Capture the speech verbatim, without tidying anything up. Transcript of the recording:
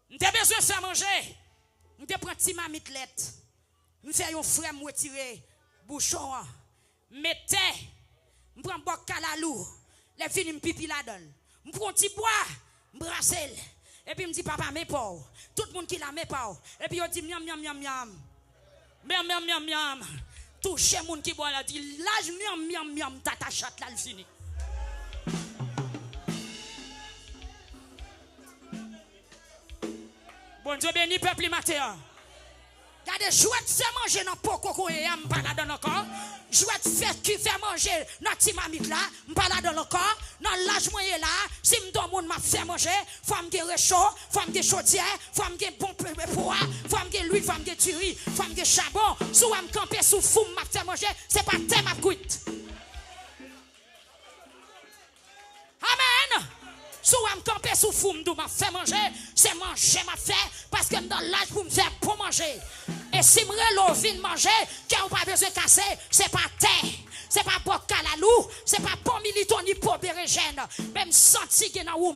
M te bezwen fè manje. M te pran ti mamit lèt. M fè yon frè m retire bouchon an. M met tè. M pran bòk kalalou. Lè fini m pipi ladan l. M pran yon ti bwa. M brase l. Epi m di, "Papa, men pa w." Tout moun ki la, men pa w. Epi yo di, "Myanm, myanm, myanm, myanm." Myanm, myanm, myanm, myanm. Touche moun ki bò la, di, "Laj myanm, myanm, myanm, tata chat la, l fini." Bondye beni pèp li maten an. Gade, jwèt fè manje nan po kokoye a, m pa ladan l ankò. Jwèt fè ki fè manje nan ti mamit la, m pa ladan l ankò. Nan laj mwen ye la, si m t on moun m ap fè manje, fò m gen recho, fò m gen chodyè, fò m gen bon pe-, pe-, pwa, fò m gen lwil, fò m gen diri, fò m gen chabon. Si w wè m kanpe sou fou m, m ap fè manje, se pa tè m ap kwit. Amèn. Si w wè m kanpe sou fou m, m di w m ap fè manje, se manje m ap fè, paske m nan laj pou m fè bon manje. E si m rele w vin manje, kè w pa bezwen kase, se pa tè, se pa bòk kalalou, se pa po milito ni po berejèn. Men m santi gen nan ou